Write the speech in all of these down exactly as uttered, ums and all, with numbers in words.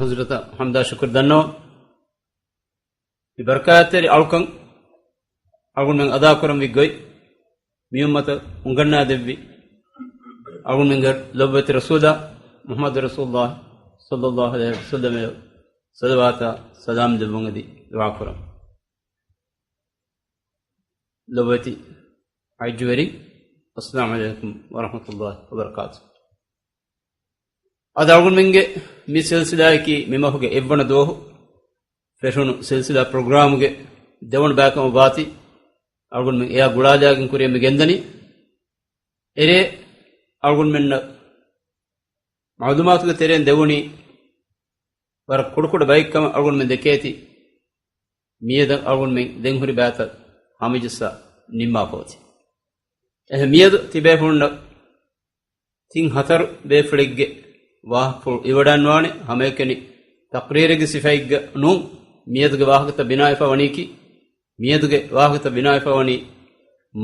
ޙަޟްރަތަށް ޙަމްދާ ޝުކުރު ދަންނަވަން. މި ބަރަކާތްތެރި އަޅުކަން އަޅުގަނޑުމެން އަދާކުރަންވީ ގޮތް، މި އުއްމަތަށް އުނގަންނާދެއްވި އަޅުގަނޑުމެންގެ ލޮބުވެތި ރަސޫލާ މުޙައްމަދު ރަސޫލުﷲ ޞައްލަﷲ ޢަލައިހި ވަސައްލަމަށް ޞަލަވާތާ ސަލާމް ލެއްވުން އެދި ދުޢާ ކުރަން. ލޮބުވެތި ޙައްޖުވެރިން، އައްސަލާމު ޢަލައިކުމް ވަރަޙްމަތުﷲ ވަބަރަކާތުހު. އަދި އަޅުގަނޑުމެންގެ މި ސިލްސިލާއަކީ މި މަހުގެ އެއްވަނަ ދުވަހު ފެށުނު ސިލްސިލާ ޕްރޮގްރާމުގެ ދެވަނަ ބަޔަކަމަށް ވާތީ، އަޅުގަނޑުމެން އެއާ ގުޅާލާގެން ކުރިއަށް މި ގެންދަނީ. އެރޭ އަޅުގަނޑުމެންނަށް މަޢުލޫމާތުގެ ތެރެއިން ދެވުނީ ވަރަށް ކުޑަކުޑަ ބައެއްކަމަށް އަޅުގަނޑުމެން ދެކޭތީ. މިއަދަށް އަޅުގަނޑުމެން ދެން ހުރި ބައިތައް ހަމަޖައްސާ ނިންމާފަ އޮތީ. އެހެން މިއަދު ތިބޭފުޅުންނަށް ތިން ހަތަރު ބޭފުޅެއްގެ ވާހަކަފުޅު އިވަޑަންވާނެ. ހަމައެކަނި ތަޤްރީރެއްގެ ސިފައެއްގަ ނޫން. މިއަދުގެ ވާހަކަތައް ބިނާވެފަ ވަނީކީ، މިއަދުގެ ވާހަކަތައް ބިނާވެފަ ވަނީ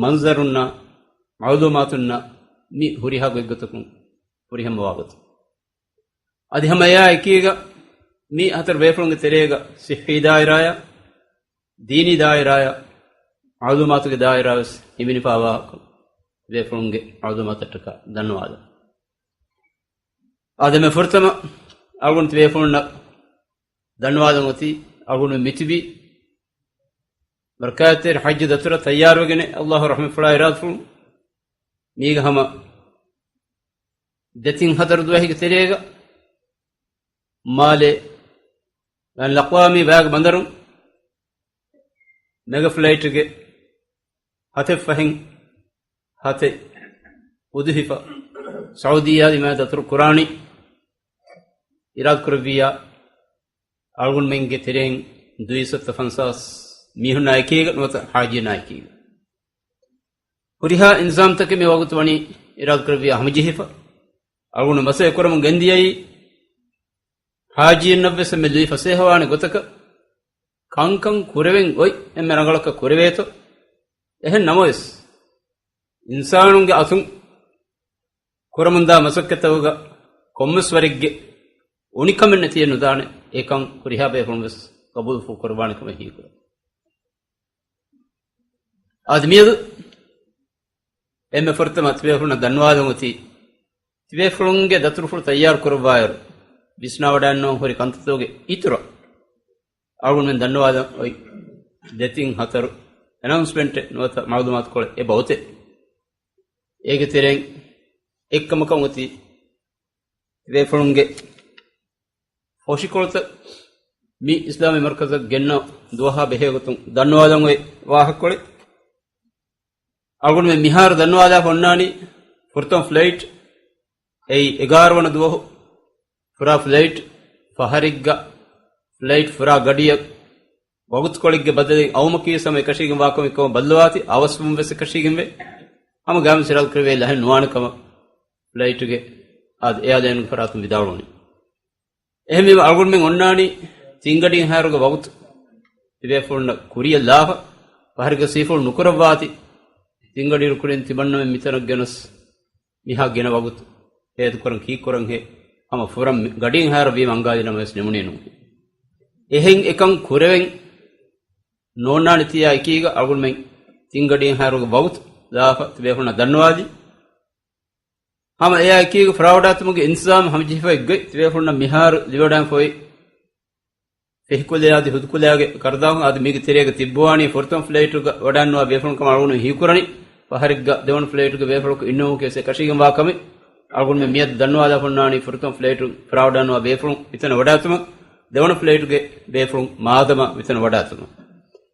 މަންޒަރުންނާ މަޢުލޫމާތުންނާ މި ހުރިހާ ގޮތްގޮތަކުން ފުރިހަމަވާ ގޮތުން. އަދި ހަމަ އެއާ އެކީގަ މި ހަތަރު ބޭފުޅުންގެ ތެރޭގަ ޞިއްޙީ ދާއިރާއާ، ދީނީ ދާއިރާއާ، މަޢުލޫމާތުގެ ދާއިރާ ވެސް ހިމެނިފާވާ ކަމަށް ބޭފުޅުންގެ މަޢުލޫމާތަށްޓަކާ ދަންނަވާލަން. އާދެ، މި ފުރަތަމަ އަޅުގަނޑު ތިބޭފުޅުންނަށް ދަންނަވާލަން އޮތީ، އަޅުގަނޑު މިތިބީ ބަރަކާތްތެރި ޙައްޖު ދަތުރަށް ތައްޔާރުވެގެން، ﷲ ރަޙްމަތްފުޅާ އިރާދަފުޅުން މީގަ ހަމަ ދެތިން ހަތަރު ދުވަހެއްގެ ތެރޭގަ މާލެ ބައިނަލްއަޤްވާމީ ވައިގެ ބަނދަރުން މެގަ ފްލައިޓްގެ ހަތެއް ފަހެއް ހަތެއް އުދުހިފަ ސައުދީއާ ދިމާ ދަތުރު ކުރާނީ. އިރާދަކުރެއްވިއްޔާ އަޅުގަނޑުމެންގެ ތެރެއިން ދުއިސައްތަ ފަންސާސް މީހުންނާ އެކީގަ ނުވަތަ ޙާޖީންނާ އެކީގަ. ހުރިހާ އިންޒާމްތަކެއް މި ވަގުތު ވަނީ އިރާދަކުރެއްވިއްޔާ ހަމަޖެހިފަ. އަޅުގަނޑު މަސައްކަތް ކުރަމުން ގެންދިޔައީ ޙާޖީންނަށްވެސް އެންމެ ލުއިފަސޭހަވާނެ ގޮތަކަށް ކަންކަން ކުރެވެން އޮތް އެންމެ ރަނގަޅަކަށް ކުރެވޭތޯ. އެހެން ނަމަވެސް، އިންސާނުންގެ އަތުން ކުރަމުންދާ މަސައްކަތްތަކުގަ ކޮންމެސް ވަރެއްގެ އުނިކަމެއް ނެތިއެއް ނުދާނެ. އެކަން ހުރިހާ ބޭފުޅުން ވެސް ގަބޫލު ކުރައްވާނެ ކަމަށް ހީކުރަން. އަދި މިއަދު އެންމެ ފުރަތަމަ ތިބޭފުޅުންނަށް ދަންނަވާލަން އޮތީ، ތިބޭފުޅުންގެ ދަތުރުފުޅު ތައްޔާރު ކުރައްވާއިރު، ވިސްނާވަޑައިގަންނަވަން ހުރި ކަންތައްތަކުގެ އިތުރަށް އަޅުގަނޑުމެން ދަންނަވާލަން އޮތް ދެތިން ހަތަރު އެނައުންސްމަންޓެއް ނުވަތަ މަޢުލޫމާތުކޮޅެއް އެބަ އޮތޭ. އޭގެ ތެރެއިން އެއްކަމަކަށް އޮތީ ތިބޭފުޅުންގެ ފޮށިކޮޅުތައް މި އިސްލާމީ މަރުކަޒަށް ގެންނަ ދުވަހާ ބެހޭގޮތުން ދަންނަވާލަން އޮތް ވާހަކަކޮޅެއް. އަޅުގަނޑުމެން މިހާރު ދަންނަވާލާފަ އޮންނާނީ ފުރަތަމަ ފްލައިޓް، އެއީ އެގާރަ ވަނަ ދުވަހު ފުރާ ފްލައިޓް، ފަހަރެއްގަ ފްލައިޓް ފުރާ ގަޑިއަށް ވަގުތުކޮޅެއްގެ ބަދަލެއް އައުމަކީ ވެސް ހަމަ އެކަށީގެން ވާކަމެއް ކަމަށް ބައްލަވާތީ، އަވަސްވުން ވެސް އެކަށީގެންވޭ. ހަމަ ގާމިސް އިރާދަކުރެވޭ ލަހެއް ނުވާނެ ކަމަށް ފްލައިޓުގެ އާދެ އެއާލައިންގެ ފަރާތުން ވިދާޅުވަނީ. އެހެންވީމަ އަޅުގަނޑުމެން އޮންނާނީ ތިންގަޑިއެއްހާއިރުގެ ވަގުތު ތިބޭފުޅުންނަށް ކުރިއަށް ލާފަ، ފަހަރެއްގަ ސީފުޅު ނުކުރައްވާތި، ތިންގަޑިއިރު ކުރިން ތިމަންނަމެން މިތަނަށް ގެނަސް މިހާ ގިނަ ވަގުތު ހޭދަކުރަން ކީއްކުރަންހޭ؟ ހަމަ ފުރަން މި-، ގަޑިއެއްހާއިރަށް ވީމަ އަންގާލި ނަމަވެސް ނިމުނީ ނޫން. އެހެން އެކަން ކުރެވެން ނޯންނާނެ ތިޔާ އެކީގަ އަޅުގަނޑުމެން ތިންގަޑިއެއްހާއިރުގެ ވަގުތު ލާފަ ތިބޭފުޅުންނަށް ދަންނަވާލީ. ހަމަ އެއާ އެކީގަ ފުރާވަޑާތުމުގެ އިންތިޒާމް ހަމަޖެހިފައި ގޮތް ތިބޭފުޅުންނަށް މިހާރު ލިބިވަޑައިގެންފަ އޮތް ފެހިކުލައާ އަދި ހުދުކުލައިގެ ކަރުދާހުން އަދި މީގެ ތެރޭގަ ތިއްބަވާނީ ފުރަތަމަ ފްލައިޓުގަ ވަޑައިގަންނަވާ ބޭފުޅުން ކަމަށް އަޅުގަނޑު ހީކުރަނީ. ފަހަރެއްގަ ދެވަނަ ފްލައިޓުގެ ބޭފުޅަކު އިންނެވުމަކީ ވެސް އެކަށީގެންވާ ކަމެއް. އަޅުގަނޑުމެން މިއަދު ދަންނަވާލާފަ އޮންނާނީ ފުރަތަމަ ފްލައިޓު ފުރާވަޑައިގަންނަވާ ބޭފުޅުން މިތަނަށް ވަޑާތުމަށް، ދެވަނަ ފްލައިޓުގެ ބޭފުޅުން މާދަމާ މިތަނަށް ވަޑާތުމަށް.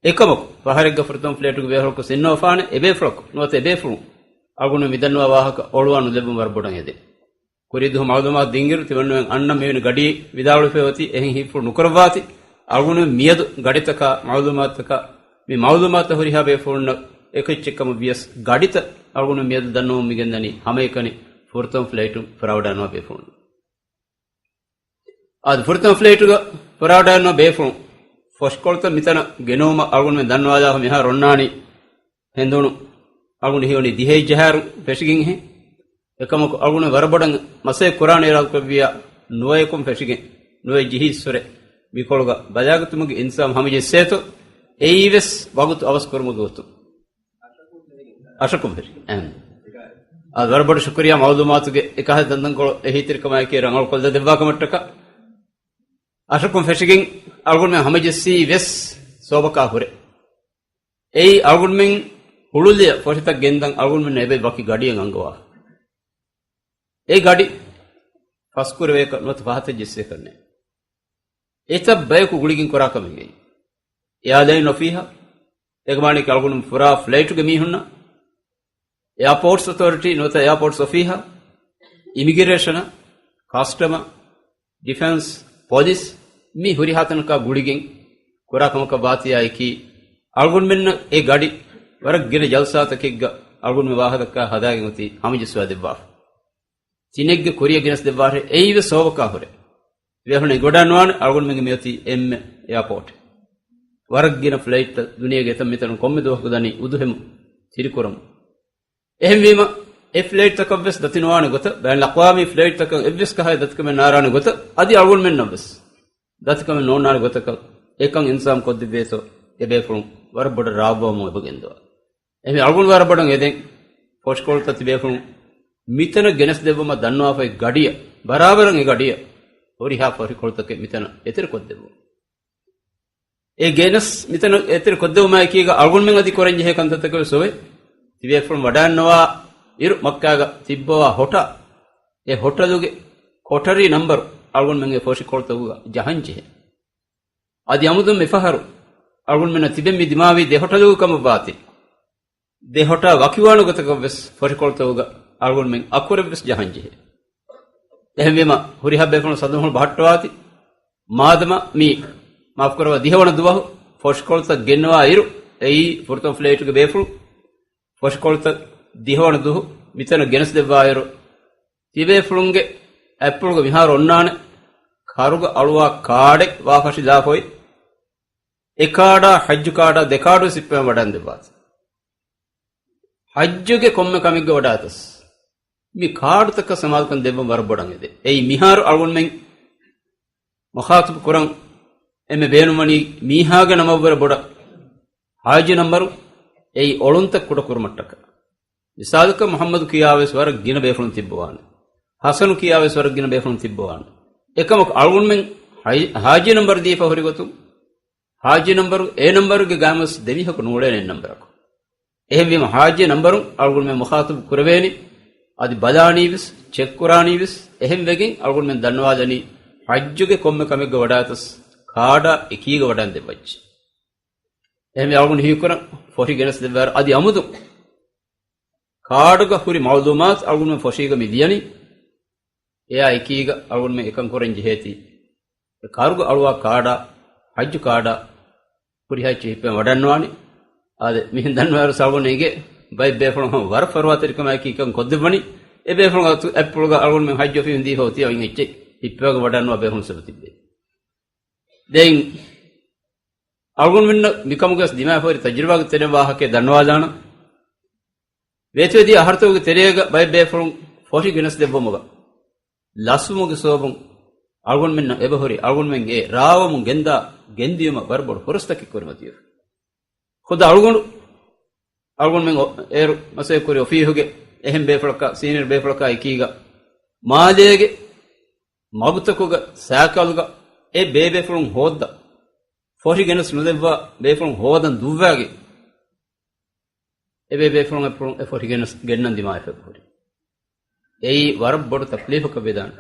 އެކަމަކު، ފަހަރެއްގަ ފުރަތަމަ ފްލައިޓުގެ ބޭފުޅަކު އިންނެވިފާނެ އެބޭފުޅަކު ނުވަތަ އެބޭފުޅުން އަޅުގަނޑު މި ދަންނަވާ ވާހަކަ އޮޅުވާ ނުލެއްވުން ވަރަށް ބޮޑަށް އެދެން. ކުރީ ދުވަހު މަޢުލޫމާތު ދިންއިރު ތިމަންނަމެން އަންނަ މިވެނި ގަޑި ވިދާޅުވެފައި އޮތީ އެހެން ހީފުޅު ނުކުރައްވާތި. އަޅުގަނޑު މިއަދު ގަޑިތަކާ މަޢުލޫމާތުތަކާ މި މަޢުލޫމާތު ހުރިހާ ބޭފުޅުންނަށް އެކުއެއްޗެއްކަމަށް ވިޔަސް ގަޑިތައް އަޅުގަނޑު މިއަދު ދަންނަވަމުން މިގެންދަނީ ހަމައެކަނި ފުރަތަމަ ފްލައިޓުން ފުރާވަޑައިގަންނަވާ ބޭފުޅުން. އަދި ފުރަތަމަ ފްލައިޓުގަ ފުރާވަޑައިގަންނަވާ ބޭފުޅުން ފޮށިކޮޅުތައް މިތަނަށް ގެނައުމަށް އަޅުގަނޑުމެން ދަންނަވާލާފަ މިހާރު އޮންނާނީ ހެނދުނު އަޅުގަނޑު ހީވަނީ ދިހައެއްޖަހާއިރު ފެށިގެންހޭ. އެކަމަކު އަޅުގަނޑު ވަރަށް ބޮޑަށް މަސައްކަތް ކުރާނެ އިރާދަކުރެއްވިއްޔާ ނުވަޔަކުން ފެށިގެން. ނުވެ ޖިހިއްސުރެ މިކޮޅުގަ ބަލާގަތުމުގެ އިންތިޒާމް ހަމަޖެއްސޭތޯ، އެއީވެސް ވަގުތު އަވަސް ކުރުމުގެ ގޮތުން. އަށަކުން ފެށި. އެހެން. އާ، ވަރަށް ބޮޑު ޝުކުރިޔާ މައުލޫމާތުގެ އެކަހަލަ ދަންދަންކޮޅު އެހީތެރިކަމާއެކީ ރަނގަޅު ކޮށްލަދެއްވާކަމަށްޓަކާ. އަށަކުން ފެށިގެން އަޅުގަނޑުމެން ހަމަޖެއްސީ ވެސް ސޯބަކާ ހުރެ. އެއީ އަޅުގަނޑުމެން ހުޅުލިޔަ ފޮށިތައް ގެންދަން އަޅުގަނޑުމެން އެބަ ވަކި ގަޑިއެއް އަންގަވާ. އެ ގަޑި ފަސްކުރެވޭކަށް ނުވަތަ ފަހަތަށް ޖެއްސޭކަށް ނެތް. އެތައް ބަޔަކު ގުޅިގެން ކުރާ ކަމެއް އެއީ. އެއާލައިން އޮފީހަށް، އެކަމާނެކި އަޅުގަނޑު ފުރާ ފްލައިޓުގެ މީހުންނަށް، އެއާޕޯޓްސް އޮތޯރިޓީ ނުވަތަ އެއާޕޯޓްސް އޮފީހަށް، އިމިގްރޭޝަނަށް، ކަސްޓަމަށް، ޑިފެންސް، ޕޮލިސް، މި ހުރިހާ ތަނަކާ ގުޅިގެން ކުރާ ކަމަކަށް ވާތީއާއެކީ، އަޅުގަނޑުމެންނަށް އެ ގަޑި ވަރަށް ގިނަ ޖަލްސާތަކެއްގަ އަޅުގަނޑުމެން ވާހަކަ ހަދާގެން އޮތީ ހަމަޖެއްސަވާ ދެއްވާފަ. ތިނެއްގެ ކުރިއަށް ގެނެސް ދެއްވާށޭ، އެއީވެސް ސޯބަކާ ހުރެ. ތިބޭފުޅުން އެނގިވަޑަންވާނެ އަޅުގަނޑުމެންގެ މިއޮތީ އެންމެ އެއާޕޯޓެއް. ވަރަށް ގިނަ ފްލައިޓްތައް ދުނިޔޭގެ އެތަން މިތަނުން ކޮންމެ ދުވަހަކު ދަނީ އުދުހެމުން ތިރިކުރަމުން. އެހެންވީމަ، އެ ފްލައިޓްތަކަށްވެސް ދަތިނުވާނެ ގޮތަށް، ބައިނަލްއަޤްވާމީ ފްލައިޓްތަކަށް އެއްވެސް ކަހަލަ ދަތިކަމެއް ނާރާނެ ގޮތަށް، އަދި އަޅުގަނޑުމެންނަށްވެސް ދަތިކަމެއް ނޯންނާނެ ގޮތަކަށް އެކަން އިންތިޒާމް ކޮށްދެއްވޭތޯ، އެބޭފުޅުން ވަރަށް ބޮޑަށް ރާވާމު އެބަ ގެންދަވާ. އެހެން އަޅުގަނޑު ވަރަށް ބޮޑަށް އެދެން ފޮށިކޮޅުތައް ތިބޭފުޅުން މިތަނަށް ގެނެސް ދެއްވުމަށް ދަންނަވާފައި ގަޑިއަށް، ބަރާބަރަށް އެ ގަޑިއަށް ހުރިހާ ފޮށިކޮޅުތަކެއް މިތަނަށް އެތެރެ ކޮށްދެއްވުން. އެ ގެނެސް މިތަނަށް އެތެރެ ކޮށްދެއްވުމާއެކީގަ އަޅުގަނޑުމެން އަދި ކުރަންޖެހޭ ކަންތައްތަކެއް ވެސް އޮވޭ. ތިބޭފުޅުން ވަޑައިންނަވާ އިރު މައްކާގަ ތިއްބަވާ ހޮޓަ، އެ ހޮޓަލުގެ ކޮޓަރީ ނަންބަރު އަޅުގަނޑުމެންގެ ފޮށިކޮޅުތަކުގަ ޖަހަންޖެހޭ. އަދި އަމުދުން މިފަހަރު އަޅުގަނޑުމެންނަށް ތިބެން މި ދިމާވީ ދެ ހޮޓަލުގެ ކަމަށްވާތީ، ދެ ހޮޓާ ވަކިވާނެ ގޮތަކަށް ވެސް ފޮށިކޮޅުތަކުގަ އަޅުގަނޑުމެން އަކުރެއްވެސް ޖަހަންޖެހޭ. އެހެންވީމަ، ހުރިހާ ބޭފުޅުން ސަދުމަހުޅު ބަހައްޓަވާތި، މާދަމާ މީ، މާފުކުރައްވާ، ދިހަވަނަ ދުވަހު ފޮށިކޮޅުތައް ގެންނަވާ އިރު، އެއީ ފުރަތަމަ ފްލައިޓުގެ ބޭފުޅުން ފޮށިކޮޅުތައް ދިހަވަނަ ދުވަހު މިތަނަށް ގެނެސް ދެއްވާއިރު، ތިބޭފުޅުންގެ އަތްޕުޅުގެ މިހާރު އޮންނާނެ ކާރުގަ އަޅުވާ ކާޑެއް ވާފަށިލާފައި، އެ ކާޑާ ޙައްޖު ކާޑާ ދެ ކާޑުވެސް ހިއްޕަވަން ވަޑައިން ދެއްވާތި. ޙައްޖުގެ ކޮންމެ ކަމެއްގަ ވަޑާތަސް މި ކާޑުތަކަށް ސަމާލުކަން ދެއްވަން ވަރަށް ބޮޑަށް އެދޭ. އެއީ މިހާރު އަޅުގަނޑުމެން މުޚާޠަބު ކުރަން އެންމެ ބޭނުންވަނީ މީހާގެ ނަމަށްވުރެ ބޮޑަށް ޙާޖީ ނަންބަރު، އެއީ އޮޅުންތައް ކުޑަކުރުމަށްޓަކަ. މިސާލަކަށް މުޙައްމަދު ކިޔާވެސް ވަރަށް ގިނަ ބޭފުޅުން ތިއްބަވާނެ. ޙަސަނު ކިޔާވެސް ވަރަށް ގިނަ ބޭފުޅުން ތިއްބަވާނެ. އެކަމަކު އަޅުގަނޑުމެން ޙާ-، ޙާޖީ ނަންބަރު ދީފަ ހުރި ގޮތުން، ޙާޖީ ނަންބަރު އެ ނަންބަރުގެ ގާމަސް ދެމީހަކު ނޫޅޭނެ އެއް ނަންބަރަކު. އެހެންވީމަ ޙާޖީ ނަންބަރުން އަޅުގަނޑުމެން މުޚާޠަބު ކުރެވޭނީ، އަދި ބަލާނީވެސް، ޗެކް ކުރާނީވެސް، އެހެން ވެގެން އަޅުގަނޑުމެން ދަންނަވާލަނީ ޙައްޖުގެ ކޮންމެ ކަމެއްގަ ވަޑާތަސް ކާޑާ އެކީގަ ވަޑަން ދެއްވައްޗޭ. އެހެންވެ އަޅުގަނޑު ހީކުރަން ފޮށި ގެނެސް ދެއްވާއިރު އަދި އަމުދު ކާޑުގަ ހުރި މައުލޫމާތު އަޅުގަނޑުމެން ފޮށީގަ މި ލިޔަނީ. އެއާ އެކީގަ އަޅުގަނޑުމެން އެކަން ކުރަން ޖެހޭތީ، އެ ކާރުގަ އަޅުވާ ކާޑާ، ޙައްޖު ކާޑާ، ހުރިހާ އެއްޗެއް ހިއްޕަވަން ވަޑަންވާނެ. އާދެ، މިހެން ދަންނަވާއިރު އަޅުގަނޑު އެނގޭ ބައެއް ބޭފުޅުން ހަމަ ވަރަށް ފަރުވާތެރިކަމާއެކީ އެކަން ކޮށްދެއްވަނީ. އެ ބޭފުޅުން އަތު އަތްޕުޅުގަ އަޅުގަނޑުމެން ޙައްޖު އޮފީހުން ދީފަ އޮތީ އޮތް އެއްޗެއް ހިއްޕަވަން ވަޑަންވާ ބޭފުޅުން ސަބަބު ތިއްބެވި. ދެން އަޅުގަނޑުމެންނަށް މިކަމުގަސް ދިމާވެފަ ހުރި ތަޖުރިބާގެ ތެރެއިން ވާހަކައެއް ދަންނަވާލާނަން. ވޭތުވެދިޔަ އަހަރުތަކުގެ ތެރޭގަ ބައެއް ބޭފުޅުން ފޮށި ގެނެސް ދެއްވުމުގަ ލަސްވުމުގެ ސަބަބުން އަޅުގަނޑުމެންނަށް އެބަހުރި އަޅުގަނޑުމެން އެ ރާވަމުން ގެންދާ ގެންދިޔުމަށް ވަރަށް ބޮޑު ހުރަސްތަކެއް ކުރިމަތިވެފަ. ޚުދު އަޅުގަނޑު، އަޅުގަނޑުމެން އޮ-، އޭރު މަސައްކަތް ކުރި އޮފީހުގެ އެހެން ބޭފުޅަކާ، ސީނިއަރ ބޭފުޅަކާ އެކީގަ މާލޭގެ މަގުތަކުގަ ސައިކަލުގަ އެ ބޭބޭފުޅުން ހޯއްދަ ފޮށި ގެނެސް ނުދެއްވާ ބޭފުޅުން ހޯދަން ދުއްވާގެ އެބޭބޭފުޅުން އެފުޅުން އެ ފޮށި ގެނެސް ގެންނަން ދިމާވެފަ ހުރި. އެއީ ވަރަށް ބޮޑު ތަކްލީފަކަށް ވެދާނެ.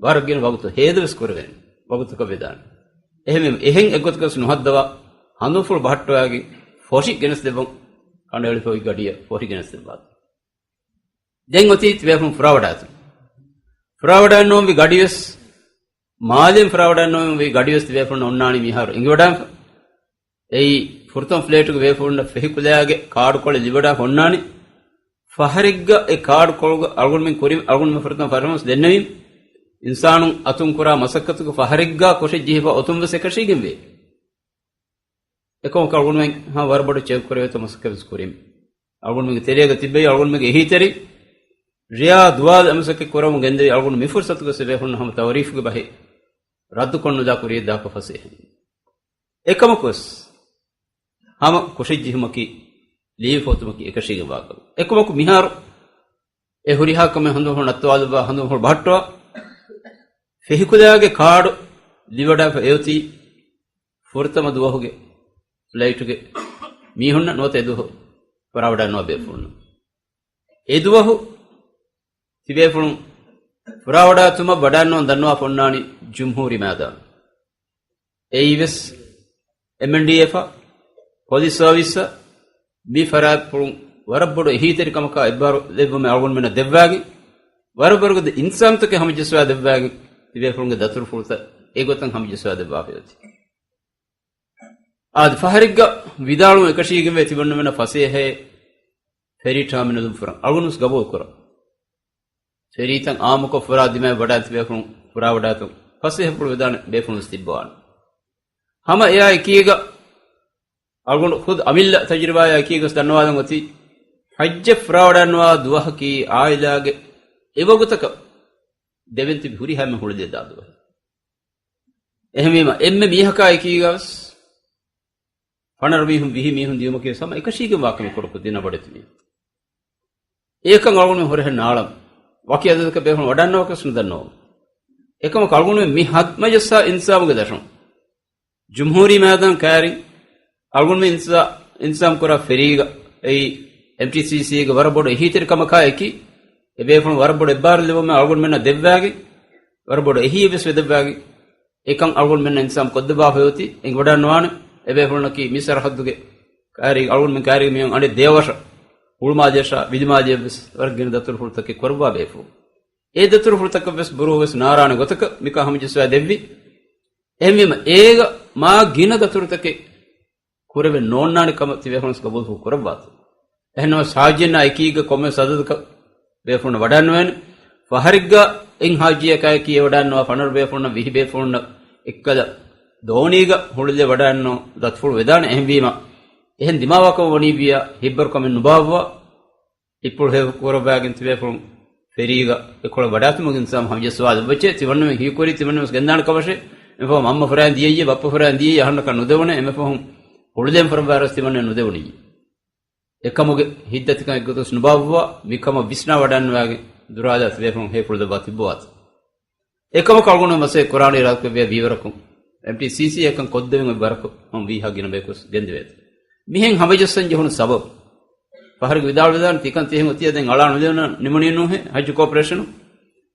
ވަރަށް ގިނަ ވަގުތު ހޭދަވެސް ކުރެވޭނެ ވަގުތަކަށް ވެދާނެ. އެހެންވެ، އެހެން އެއްގޮތަކަސް ނުހައްދަވާ ހަނދުފުޅު ބަހައްޓަވާގެން ފޮށި ގެނެސް ދެއްވަން ކަނޑައެޅިފައި ގަޑިއަށް ފޮށި ގެނެސް ދެއްވާތި. ދެން އޮތީ ތިބޭފުޅުން ފުރާވަޑާތި. ފުރާވަޑާން ނޯންވި ގަޑިވެސް، މާލެން ފުރާވަޑާން ނޯންވި ގަޑިވެސް ތިބޭފުޅުން އޮންނާނީ މިހާރު އެނގިވަޑާފަ. އެއީ ފުރަތަމަ ފްލައިޓުގެ ބޭފުޅުންނަށް ފެހިކުލައިގެ ކާޑުކޮޅެއް ލިބިވަޑާފަ އޮންނާނީ. ފަހަރެއްގަ އެ ކާޑުކޮޅުގަ އަޅުގަނޑުމެން ކުރި، އަޅުގަނޑުމެން ފުރަތަމަ ފަރަމަސް ދެންނެވީމަ، އިންސާނުން އަތުން ކުރާ މަސައްކަތުގެ ފަހަރެއްގަ ކޮށެއް ޖެހިފަ އޮތުން ވެސް އެކަށީގެންވޭ. އެކަމަކު އަޅުގަނޑުމެން ހަމަ ވަރަށް ބޮޑަށް ޗެކް ކުރެވޭތޯ މަސައްކަތް ވެސް ކުރިން. އަޅުގަނޑުމެންގެ ތެރޭގަ ތިއްބެވި އަޅުގަނޑުމެންގެ އެހީތެރި ރެޔާ ދުވާލު އެ މަސައްކަތް ކުރަމުން ގެންދެވި އަޅުގަނޑު މި ފުރުސަތުގަ ސެބޭފުން ހަމަ ތައުރީފުގެ ބަހެއް ރައްދުކޮށްނުލާ ކުރިޔަށްދާކަށް ފަސޭހަ. އެކަމަކުވެސް ހަމަ ކުށެއްޖެހުމަކީ، ލީވި ފޮތުމަކީ އެކަށީގެންވާ ކަމެއް. އެކަމަކު މިހާރު އެ ހުރިހާ ކަމެއް ހަނދުމަހުޅު ނައްތަވާލައްވާ، ހަނދުމަހުޅު ބަހައްޓަވާ، ފެހިކުލައިގެ ކާޑު ލިބިވަޑާފަ އެއޮތީ ފުރަތަމަ ދުވަހުގެ ފްލައިޓުގެ މީހުންނަށް ނުވަތަ އެދުވަހު ފުރާވަޑައިންނަވާ ބޭފުޅުންނަށް. އެދުވަހު ތިބޭފުޅުން ފުރާވަޑާތުމަށް ވަޑައިންނަވަން ދަންނަވާފަ އޮންނާނީ ޖުމްހޫރީ މައިދާނު. އެއީވެސް އެމްއެންޑީއެފަށް، ޕޮލިސް ސާވިސްއަށް މި ފަރާތްޕުޅުން ވަރަށް ބޮޑު އެހީތެރިކަމަކާ އެއްބާރު ލެއްވުމެއް އަޅުގަނޑުމެންނަށް ދެއްވާގެން، ވަރަށް ވަރުގަދަ އިންސާނުތަކެއް ހަމަޖައްސަވާ ދެއްވާގެން، ތިބޭފުޅުންގެ ދަތުރުފުޅުތައް އެގޮތަށް ހަމަޖައްސަވާ ދެއްވާފައި އޮތީ. އާދެ، ފަހަރެއްގަ ވިދާޅުވުން އެކަށީގެންވޭ ތިމަންނަމެންނަށް ފަސޭހައޭ ފެރީ ޓާމިނަލުން ފުރަން. އަޅުގަނޑުވެސް ގަބޫލުކުރަން. ފެރީތައް އާއްމުކޮށް ފުރާ ދިމާވެ ވަޑާ ތިބޭފުޅުން ފުރާވަޑާތުން ފަސޭހަފުޅު ވެދާނެ ބޭފުޅުންވެސް ތިއްބަވާނެ. ހަމަ އެއާ އެކީގަ އަޅުގަނޑު ޚުދު އަމިއްލަ ތަޖުރިބާއާ އެކީގަސް ދަންނަވާލަން އޮތީ، ޙައްޖަށް ފުރާވަޑައިންނަވާ ދުވަހަކީ ޢާއިލާގެ އެވަގުތަކަށް ދެވެން ތިބި ހުރިހާ އެންމެ ހުޅުލެއް ދާ ދުވަހެއް. އެހެންވީމަ، އެންމެ މީހަކާ އެކީގަވެސް ފަނަރަ މީހުން، ވިހި މީހުން ދިޔުމަކީ ހަމަ އެކަށީގެން ވާކަމެއް ކުޑަކޮށް ދިނަ ބޮޑެތި މީހުން. އެކަން އަޅުގަނޑުމެން ހުރަހެއް ނާޅަން. ވަކި އަދަދަކަށް ބޭފުޅުން ވަޑައިންނަވާކަށް ނުދަންނަވަމު. އެކަމަކު އަޅުގަނޑުމެން މި ހަ-، ހަމަޖައްސާ އިންތިޒާމުގެ ދަށުން ޖުމްހޫރީ މައިދާން ކައިރިން އަޅުގަނޑުމެން އިންތިޒާ-، އިންތިޒާމް ކުރާ ފެރީގަ އެއީ އެމްޓީސީސީގެ ވަރަށް ބޮޑު އެހީތެރިކަމަކާ އެކީ، އެބޭފުޅުން ވަރަށް ބޮޑު އެއްބާރުލެއްވުމެއް އަޅުގަނޑުމެންނަށް ދެއްވާގެން، ވަރަށް ބޮޑު އެހީއެއްވެސް ވެދެއްވާގެން، އެކަން އަޅުގަނޑުމެންނަށް އިންތިޒާމް ކޮށްދެއްވާފައި އޮތީ. އެނގިވަޑައިންނަވާނެ އެބޭފުޅުންނަކީ މި ސަރަހައްދުގެ ކައިރީގަ އަޅުގަނޑުމެން ކައިރީގަ މިއޮތް އަނެއް ދެއަވަށަށް ހުޅުމާލެއަށާ ވިލިމާލެއަށްވެސް ވަރަށް ގިނަ ދަތުރުފުޅުތަކެއް ކުރައްވާ ބޭފުޅުން. އެ ދަތުރުފުޅުތަކަށްވެސް ބުރޫވެސް ނާރާނެ ގޮތަކަށް މިކަން ހަމަޖައްސަވާ ދެއްވި. އެހެންވީމަ، އޭގަ މާ ގިނަ ދަތުރުތަކެއް ކުރެވެން ނޯންނާނެ ކަމަށް ތިބޭފުޅުން ގަބޫލު ކުރައްވާތޯ. އެހެންނަމަވެސް، ހާއްޖީންނާ އެކީގަ ކޮންމެވެސް އަދަދަކަށް ބޭފުޅުންނަށް ވަޑައިންނަވާނެ. ފަހަރެއްގަ އެއް ހާއްޖީއަކާއެކީ ވަޑައިންނަވާ ފަނަރަ ބޭފުޅުންނަށް، ވިހި ބޭފުޅުންނަށް އެއްކަލަ ދޯނީގަ ހުޅުލެއް ވަޑައިންނަވާ ދަތުރުފުޅު ވެދާނެ. އެހެންވީމަ، އެހެން ދިމާވާކަމަށް ވަނީވިއްޔާ ހިތްބަރުކަމެއް ނުބާއްވާ، ހިތްޕުޅު ހޭފު ކުރައްވާގެން ތިބޭފުޅުން ފެރީގަ އެކޮޅަށް ވަޑާތުމުގެ އިންތިޒާމް ހަމަޖައްސަވާލައްވައްޗޭ. ތިމަންނަމެން ހީކުރީ ތިމަންނަމެން ގެންދާނެ ކަމަށޭ. އެމެފަހުން އަންމަ ފުރާން ދިޔައްޔޭ، ބައްޕަ ފުރާން ދިޔައްޔޭ، އަހަންނަކަށް ނުދެވުނޭ. އެމެފަހުން ހުޅުލެން ފުރައްވާރަސް ތިމަންނަ ނުދެވުނިއްޔޭ. އެކަމުގެ ހިތްދަތިކަން އެއްގޮތަސް ނުބާއްވާ، މިކަމަށް ވިސްނާ ވަޑައިންނަވާގެން ދުރާލާ ތިބޭފުޅުން ހޭފުޅު ދެއްވާ ތިއްބަވާތޯ. އެކަމަކު އަޅުގަނޑު މަސައްކަތް ކުރާނީ އިރާދަކުރެއްވިޔާ ވީވަރަކުން، އެމްޓީސީސީ އެކަން ކޮށްދެވެން އޮތް ވަރަކު ހަމަ ވީހާ ގިނަ ބަޔަކުވެސް ގެންދެވޭތޯ. މިހެން ހަމަޖައްސަން ޖެހުނު ސަބަބު، ފަހަރެއްގަ ވިދާޅުވެދާނެ ތިކަން ތިހެން އޮތިއްޔާ ދެން އަޅާ ނުލެވުނަ ނިމުނީ ނޫހޭ ހައްޖު ކޯޕަރޭޝަނު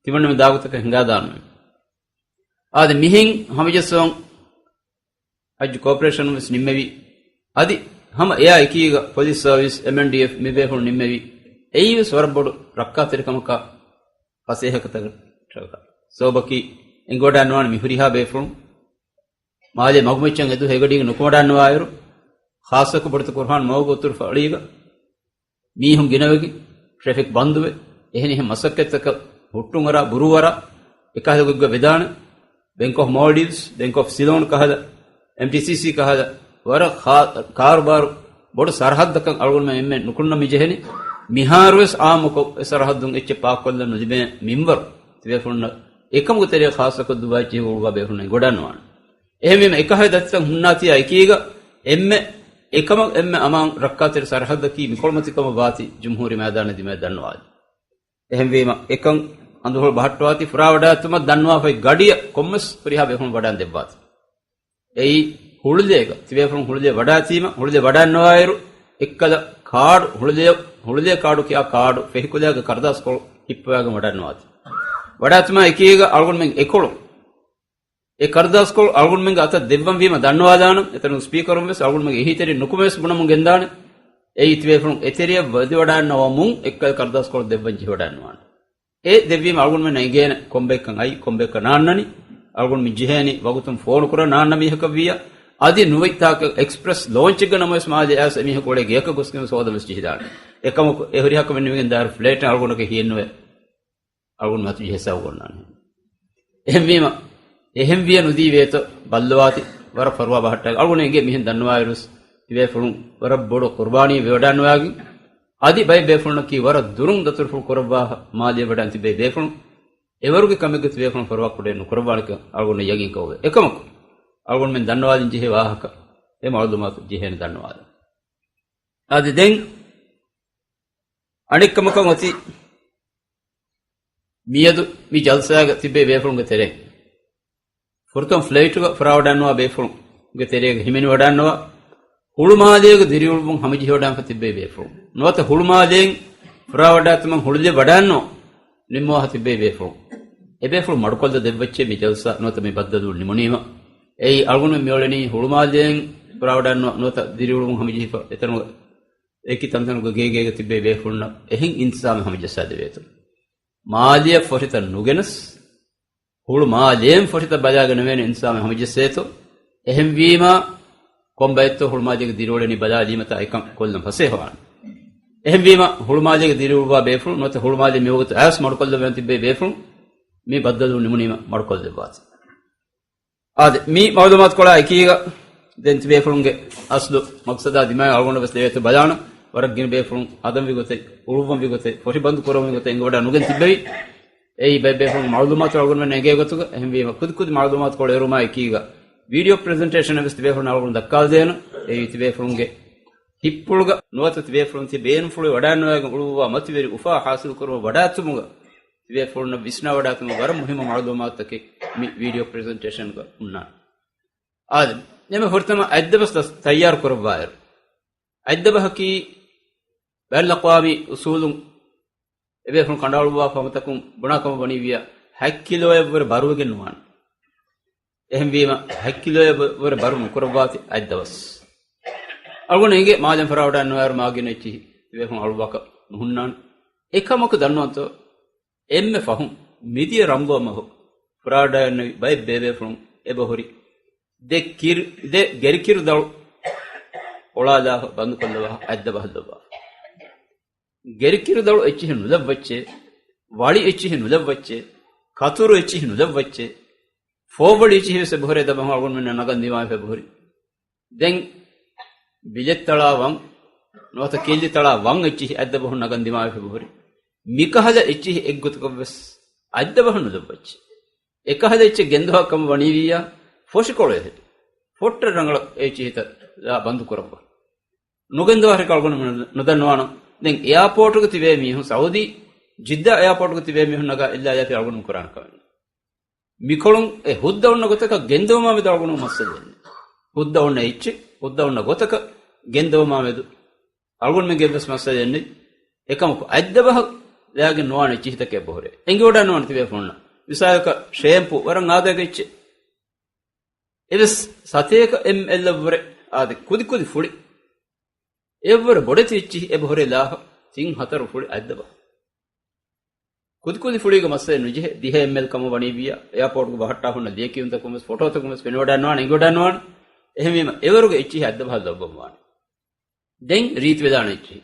ތިމަންނަމެން ދާގޮތަކަށް ހިނގާދާނަމޭ. އާދެ، މިހެން ހަމަޖައްސަވަން ހައްޖު ކޯޕަރޭޝަނުން ވެސް ނިންމެވި. އަދި ހަމަ އެއާ އެކީގަ ޕޮލިސް ސާވިސް، އެމްއެންޑީއެފް މި ބޭފުޅުން ނިންމެވި. އެއީވެސް ވަރަށް ބޮޑު ރައްކާތެރިކަމަކާ ފަސޭހަކަތަކަށް ސަބަބަކީ އެނގިވަޑައިންނަވާނެ މި ހުރިހާ ބޭފުޅުން މާލޭ މަގުމައްޗަށް އެދު ހެގަޑީގަ ނުކުމަޑައިންނަވާއިރު، ޚާއްޞަކޮށް ބޮޑެތި ކުރުހާން މަގުގަ އުތުރު ފަޅީގަ މީހުން ގިނަވެގެން، ޓްރެފިކް ބަންދުވެ، އެހެނިހެން މަސައްކަތްތަކަށް ހުއްޓުންއަރާ، ބުރޫއަރާ، އެކަހަލަ ގޮތްގަ ވެދާނެ. ބެންކް އޮފް މޯލްޑިވްސް، ބެންކް އޮފް ސިލޯން ކަހަލަ، އެމްޓީސީސީ ކަހަލަ، ވަރަށް ޚާ-، ކާރުބާރު ބޮޑު ސަރަހައްދަކަށް އަޅުގަނޑުމެން އެންމެ ނުކުންނަ މި ޖެހެނީ. މިހާރުވެސް އާއްމުކޮށް އެ ސަރަހައްދުން އެއްޗެއް ޕާކްކޮށްލަން ނުލިބޭ މިންވަރު ތިބޭފުޅުންނަށް އެކަމުގެ ތެރެއަށް ޚާއްޞަކޮށް ދުބާއްޗިހި ހުޅުވާ ބޭފުޅުން އެނގިވަޑައިންނަވާނެ. އެހެންވީމަ، އެކަހަލަ ދަތިތައް ހުންނާތީއާ އެކީގަ އެންމެ އެކަމަށް އެންމެ އަމާން ރައްކާތެރި ސަރަހައްދަކީ މިކޮޅުމަތިކަމަށް ވާތީ ޖުމްހޫރީ މައިދާނަށް ދިމާވެ ދަންނަވާލީ. އެހެންވީމަ، އެކަން އަނދުހުޅު ބަހައްޓަވާތީ ފުރާވަޑާއްތަމަށް ދަންނަވާފައި ގަޑިއަށް ކޮންމެސް ހުރިހާ ބޭފުޅުން ވަޑައިން ދެއްވާތީ. އެއީ ހުޅުލޭގަ ތިބޭފުޅުން ހުޅުލޭ ވަޑާތީމަ، ހުޅުލޭ ވަޑައިންނަވާއިރު، އެއްކަލަ ކާޑު، ހުޅުލޭ، ހުޅުލޭ ކާޑު ކިޔާ ކާޑު، ފެހިކުލައިގެ ކަރުދާސްކޮޅު ހިއްޕަވާގެން ވަޑައިންނަވާތީ. ވަޑާތުމާ އެކީގަ އަޅުގަނޑުމެން އެކޮޅު އެ ކަރުދާސްކޮޅު އަޅުގަނޑުމެންގެ އަތަށް ދެއްވަން ވީމަ ދަންނަވާލާނަން. އެތަނުން ސްޕީކަރުން ވެސް އަޅުގަނޑުމެންގެ އެހީތެރި ނުކުމެވެސް ބުނަމުން ގެންދާނެ. އެއީ ތިބޭފުޅުން އެތެރެއަށް ވަދެވަޑައިންނަވަމުން އެއްކަލަ ކަރުދާސްކޮޅު ދެއްވަން ޖެހިވަޑައިންނަވާނެ. އެ ދެއްވީމަ އަޅުގަނޑުމެންނަށް އެނގޭނެ ކޮންބައެއްކަން އައީ، ކޮންބައެއްކަން ނާންނަނީ. އަޅުގަނޑު މި ޖެހޭނީ ވަގުތުން ފޯނު ކުރާ ނާންނަ މީހަކަށް ވިއްޔާ، އަދި ނުވަތަ އެކްސްޕްރެސް ލޯންޗެއްގަ ނަމަވެސް މާލެ އައިސް އެމީހަކު އުޅޭ ގެއަކަށް ގޮސްގެން ހޯދަން ވެސް ޖެހިދާނެ. އެކަމަކު އެ ހުރިހާ ކަމެއް ނިމިގެން ދާއިރު ފްލައިޓް އަޅުގަނޑަކަށް ހިއެއްނުވޭ. އަޅުގަނޑު މަތު ޖެހޭ ސަބަބު އޮންނާނެ. އެހެންވީމަ، އެހެން ވިޔަ ނުދީވޭތޯ ބައްލަވާތި ވަރަށް ފަރުވާ ބަހައްޓާ. އަޅުގަނޑު އެނގޭ މިހެން ދަންނަވާއިރުސް ތިބޭފުޅުން ވަރަށް ބޮޑު ޤުރުބާނީ ވެވަޑައިންނަވާގެން، އަދި ބައެއް ބޭފުޅުންނަކީ ވަރަށް ދުރުން ދަތުރުފުޅު ކުރައްވާ މާލެ ވަޑައިން ތިބޭ ބޭފުޅުން. އެވަރުގެ ކަމެއްގަ ތިބޭފުޅުން ފަރުވާ ކުޑައެއް ނުކުރައްވާނެކަން އަޅުގަނޑަށް ޔަގީންކަމެއް. އެކަމަކު، އަޅުގަނޑުމެން ދަންނަވާލިން ޖެހޭ ވާހަކަ، އެ މައުލޫމާތު ޖެހޭނެ ދަންނަވާލަން. އަދި ދެން އަނެއްކަމަކަށް އޮތީ، މިއަދު މި ޖަލްސާގަ ތިބޭ ބޭފުޅުންގެ ތެރެއިން ފުރަތަމަ ފްލައިޓުގަ ފުރާވަޑައިންނަވާ ބޭފުޅުންގެ ތެރޭގަ ހިމެނިވަޑައިންނަވާ، ހުޅުމާލޭގަ ދިރިއުޅުއްވުން ހަމަޖެހިވަޑައިންފަ ތިއްބެވި ބޭފުޅުން. ނުވަތަ ހުޅުމާލޭން ފުރާވަޑައިގަތުމަށް ހުޅުލެއް ވަޑައިންނަވާ، ނިންމަވާފަ ތިއްބެވި ބޭފުޅުން. އެބޭފުޅުން މަޑުކޮށްލަ ދެއްވައްޗޭ މި ޖަލްސާ ނުވަތަ މި ބައްދަލުވުން ނިމުނީމަ. އެއީ އަޅުގަނޑު މިއުޅެނީ ހުޅުމާލޭން ފުރާވަޑައިންނަވާ ނުވަތަ ދިރިއުޅުއްވުން ހަމަޖެހިފަ އެތަނުގަ އެކި ތަންތަނުގަ ގޭގޭގަ ތިއްބެވި ބޭފުޅުންނަށް އެހެން އިންތިޒާމެއް ހަމަޖައްސާދެވޭތޯ. މާލެއަށް ފޮށިތައް ނުގެނަސް، ހުޅު މާލޭން ފޮށިތައް ބަލާގަނެވޭނެ އިންތިޒާމެއް ހަމަޖެއްސޭތޯ. އެހެންވީމާ، ކޮން ބައެއްތޯ ހުޅުމާލޭގެ ދިރިއުޅެނީ ބަލާލީމަތާ އެކަން ކޮށްލަން ފަސޭހަވާނެ. އެހެންވީމާ، ހުޅުމާލޭގެ ދިރިއުޅުއްވާ ބޭފުޅުން ނުވަތަ ހުޅުމާލޭ މިވަގުތު އައިސް މަޑުކޮށްލައްވަން ތިއްބެވި ބޭފުޅުން މި ބައްދަލު ނިމުނީމަ މަޑުކޮށްލެއްވާތި. އާދެ، މި މައުލޫމާތުކޮޅާ އެކީގަ ދެން ތިބޭފުޅުންގެ އަސްލު މަޤްޞަދާ ދިމާވެ އަޅުގަނޑަށް ވެސް ލެވޭތޯ ބަލާނަން. ވަރަށް ގިނަ ބޭފުޅުން ހަދަންވި ގޮތެއް، އުޅުއްވަންވި ގޮތެއް، ފޮށި ބަންދު ކުރަންވީ ގޮތެއް އެނގިވަޑައި ނުގެން ތިއްބެވި. އެއީ ބައެއް ބޭފުޅުން މައުލޫމާތު އަޅުގަނޑުމެން އެނގޭ ގޮތުގަ. އެހެންވީމަ ކުދިކުދި މައުލޫމާތުކޮޅު އެރުމާ އެކީގަ ވީޑިއޯ ޕްރެޒެންޓޭޝަން ވެސް ތިބޭފުޅުން އަޅުގަނޑު ދައްކާލަދޭނަން. އެއީ ތިބޭފުޅުންގެ ހިތްޕުޅުގަ ނުވަތަ ތިބޭފުޅުން ތި ބޭނުންފުޅުވެ ވަޑައިންނަވައިގެން އުޅުއްވާ މަތިވެރި އުފާ ހާސިލުކުރުމަށް ވަޑާއްޓުމުގަ ތިބޭފުޅުންނަށް ވިސްނާވަޑާތުމަށް ވަރަށް މުހިއްމު މައުލޫމާތުތަކެއް މި ވީޑިއޯ ޕްރެޒެންޓޭޝަންގަ ހުންނާނެ. އާދެ، އެންމެ ފުރަތަމަ އަތްދަބަސް ތަ-، ތައްޔާރު ކުރައްވާއިރު، އަތްދަބަހަކީ ބައިނަލްއަޤްވާމީ އުސޫލުން އެބޭފުޅުން ކަނޑައަޅުއްވާފަ ހަމަތަކުން ބުނާ ކަމަށް ވަނީވިއްޔާ، ހަތް ކިލޯއެއްވުރެ ބަރުވެގެން ނުވާނެ. އެހެންވީމަ، ހަތް ކިލޯއެއް ވަ-، ވުރެ ބަރު ނުކުރައްވާތި އަތްދަބަސް. އަޅުގަނޑު އިނގޭ މާލެން ފުރާވަޑައިންނަވާއިރު މާގިނަ އެއްޗިހި ތިބޭފުޅުން އަޅުއްވާކަށް ނުހުންނާނެ. އެކަމަކު ދަންނަވަންތޯ، އެންމެ ފަހުން މިދިޔަ ރަމަޟާން މަހު ފުރާވަޑައިގަންނެވި ބައެއް ބޭބޭފުޅުން އެބަހުރި ދެ ކިރު-، ދެ ގެރިކިރު ދަޅު އޮޅާލާފަ ބަންދުކޮށްލައްވާ އަތްދަބަހަށް ލައްވާފަ. ގެރިކިރު ދަޅު އެއްޗިހި ނުލައްވައްޗޭ، ވަޅި އެއްޗިހި ނުލައްވައްޗޭ، ކަތުރު އެއްޗިހި ނުލައްވައްޗޭ، ފޯވަޅި އެއްޗިހި ވެސް އެބަހުރޭ ދަބަހު އަޅުގަނޑުމެންނަށް ނަގަން ދިމާވެފަ އެބަހުރި. ދެން ބިލެއްތަޅާ ވަން، ނުވަތަ ކިއްލިތަޅާ ވަން އެއްޗިހި އަތްދަބަހުން ނަގަން ދިމާވެފަ އެބަހުރި. މިކަހަލަ އެއްޗިހި އެއްގޮތަކަށް ވެސް އަތްދަބަހަށް ނުލައްވައްޗޭ. އެކަހަލަ އެއްޗެއް ގެންދަވާ ކަމަށް ވަނީވިއްޔާ، ފޮށިކޮޅު އެހެރި. ފޮށްޓަށް ރަނގަޅަށް އެ އެއްޗިހިތައް ލާ ބަންދު ކުރައްވާ. ނުގެންދަވާ ހަރެކަށް އަޅުގަނޑު ނުދަންނަވާނަން. ދެން އެއާޕޯޓުގަ ތިބޭ މީހުން، ސައުދީ ޖިއްދާ އެއާޕޯޓުގަ ތިބޭ މީހުން ނަގާ އެއްލާލާފި އަޅުގަނޑު ކުރާނެ ކަމެއް. މިކޮޅުން އެ ހުއްދަ އޮންނަ ގޮތަކަށް ގެންދަވުމާ މެދު އަޅުގަނޑު މައްސަލައެއްނެއް. ހުއްދަ އޮންނަ އެއްޗެއް، ހުއްދަ އޮންނަ ގޮތަކަށް ގެންދަވުމާ މެދު އަޅުގަނޑުމެންގެ ވެސް މައްސަލައެއްނެއް. އެކަމަކު އަތްދަބަހަށް ލާގެން ނުވާނެ އެއްޗިހިތަކެއް އެބަހުރޭ. އެނގިވަޑައިނުވާނެ ތިބޭފުޅުންނަށް. މިސާލަކަށް ޝޭމްޕޫ ވަރަށް އާދައިގެ އެއްޗެއް. އެވެސް ސަތޭކަ އެމްއެލްއަށްވުރެ އާދެ، ކުދިކުދި ފުޅި. އެއަށްވުރެ ބޮޑެތި އެއްޗިހި އެބަހުރޭ ލާހަށް ތިން ހަތަރު ފުޅި އަތްދަބަހަށް. ކުދިކުދި ފުޅީގެ މައްސަލައެއް ނުޖެހޭ. ދިހަ އެމްއެލް ކަމަށް ވަނީވިއްޔާ، އެއާޕޯޓުގަ ބަހައްޓާ ހުންނަ ލިޔެކިޔުންތަކުން ވެސް ފޮޓޯތަކުން ވެސް ފެނިވަޑައިނުވާނެ، އެނގިވަޑައިނުވާނެ. އެހެންވީމަ، އެވަރުގެ އެއްޗިހި އަތްދަބަހަށް ލައްވަންވާނެ. ދެން ރީތިވެދާނެ އެއްޗިހި.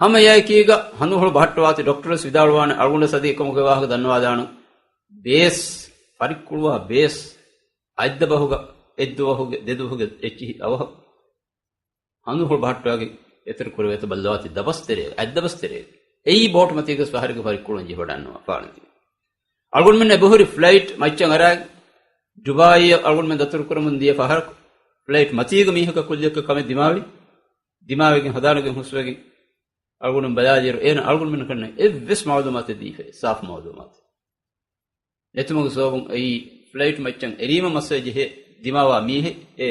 ހަމަ އެއާއެކީގަ ހަނދުން ހުޅު ބަހައްޓަވާތި. ޑޮކްޓަރ ވެސް ވިދާޅުވާނެ، އަޅުގަނޑަށް އަދި އެކަމަކު އެވާހަކަ ދަންނަވާލާނަން. ބޭސް، ފަރިއްކުޅުވާ ބޭސް، އަތްދަބަހުގަ، އެއްދުވަހުގެ، ދެދުވަހުގެ އެއްޗިހި އަވަހަކު ހަނދުން ހުޅު ބަހައްޓަވާގެން އެތެރެ ކުރެވޭތޯ ބައްލަވާތި ދަބަސް ތެރޭ، އަތްދަބަސް ތެރޭ. އެއީ ބޯޓު މަތީގަސް ފަހަރެއްގެ ފަރިއްކުޅުން ޖެހިވަޑައިންނަވާ ފާޅުން ތިބި. އަޅުގަނޑުމެން އެބަހުރި ފްލައިޓް މައްޗަށް އަރާ، ޑުބާއީއަށް އަޅުގަނޑުމެން ދަތުރުކުރަމުން ދިޔަ ފަހަރަކު، ފްލައިޓް މަތީގަ މީހަކަށް ކުއްލިއަކަށް ކަމެއް ދިމާވި، ދިމާވެގެން ހަދާނެގެން ހުސްވެގެން އަޅުގަނޑު ބަލާލިއިރު، އޭނަ އަޅުގަނޑުމެންނަށް ކަންނޭނގެ އެއްވެސް މައުލޫމާތެއް ދީފައެއް، ސާފު މައުލޫމާތެއް. ނެތުމުގެ ސަބަބުން އެއީ ފްލައިޓް މައްޗަށް އެރީމަ މައްސަލަ ޖެހޭ ދިމާވާ މީހެއް އެ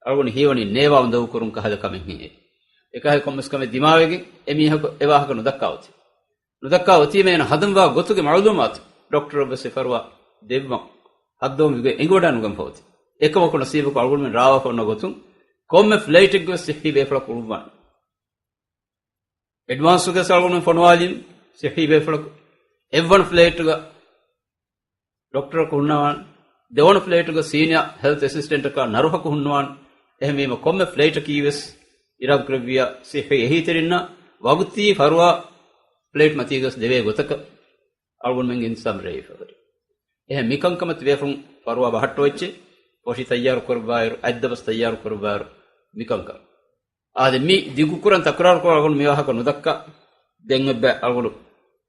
އަޅުގަނޑު ހީވަނީ ނޭވާ އުނދަގޫކުރުން ކަހަލަ ކަމެއްހެން އެ. އެކަހަލަ ކޮންމެސް ކަމެއް ދިމާވެގެން އެ މީހަކު އެ ވާހަކަ ނުދައްކާ އޮތީ. ނުދައްކާ އޮތީމަ އޭނަ ހަދަންވާ ގޮތުގެ މައުލޫމާތު ޑޮކްޓަރަށް ވެސް އެ ފަރުވާ ދެއްވަން ހައްދަވަން އެނގިވަޑައިނުގެންފަ އޮތީ. އެކަމަކު ނަސީބަކު އަޅުގަނޑުމެން ރާވާފަ އޮންނަ ގޮތުން ކޮންމެ ފްލައިޓެއްގެ ވެސް ސިއްހީ ބޭފުޅަކު އުޅުއްވާނެ. އެޑްވާންސުގެ ސަޅުގަނޑު ފޮނުވާލިން ސިއްހީ ބޭފުޅަކު. އެއްވަނަ ފްލައިޓުގަ ޑޮކްޓަރަކު ހުންނަވާން، ދެވަނަ ފްލައިޓުގަ ސީނިއާ ހެލްތް އެސިސްޓެންޓަކާ ނަރުހަކު ހުންނަވާން. އެހެންވީމަ ކޮންމެ ފްލައިޓަކީ ވެސް އިރާދަކުރެއްވިޔާ ސިއްހީ އެހީތެރިންނަށް ވަގުތީ ފަރުވާ ފްލައިޓް މަތީގަސް ދެވޭ ގޮތަކަށް އަޅުގަނޑުމެންގެ އިންތިޒާމް ރޭވިފަ ހުރި. އެހެން މިކަންކަމަށް ތިބޭފުޅުން ފަރުވާ ބަހައްޓަވައްޗޭ، ފޮށި ތައްޔާރު ކުރައްވާއިރު، އަތްދަބަސް ތައްޔާރު ކުރައްވާއިރު މިކަންކަން. އާދެ، މި ދިގުކުރަން ތަކުރާރުކޮށް އަޅުގަނޑު މިވާހަކަ ނުދައްކާ. ދެން އެއްބައި އަޅުގަނޑު،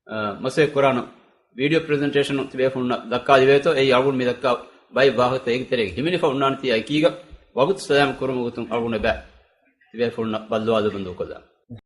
އާ، މަސައްކަތް ކުރާނަން. ވީޑިއޯ ޕްރެޒެންޓޭޝަނުން ތިބޭފުޅުންނަށް ދައްކާލެވޭތޯ، އެއީ އަޅުގަނޑު މި ދައްކާ ބައެއް ވާހަކަތައް އޭގެ ތެރޭގަ ހިމެނިފަ އޮންނާނެތީ އެކީގަ ވަގުތު ސަލާމަތް ކުރުމުގެ ގޮތުން އަޅުގަނޑު ބައި ތިބޭފުޅުންނަށް ބައްލަވާލަބަންދޫކޮށްލާނަން.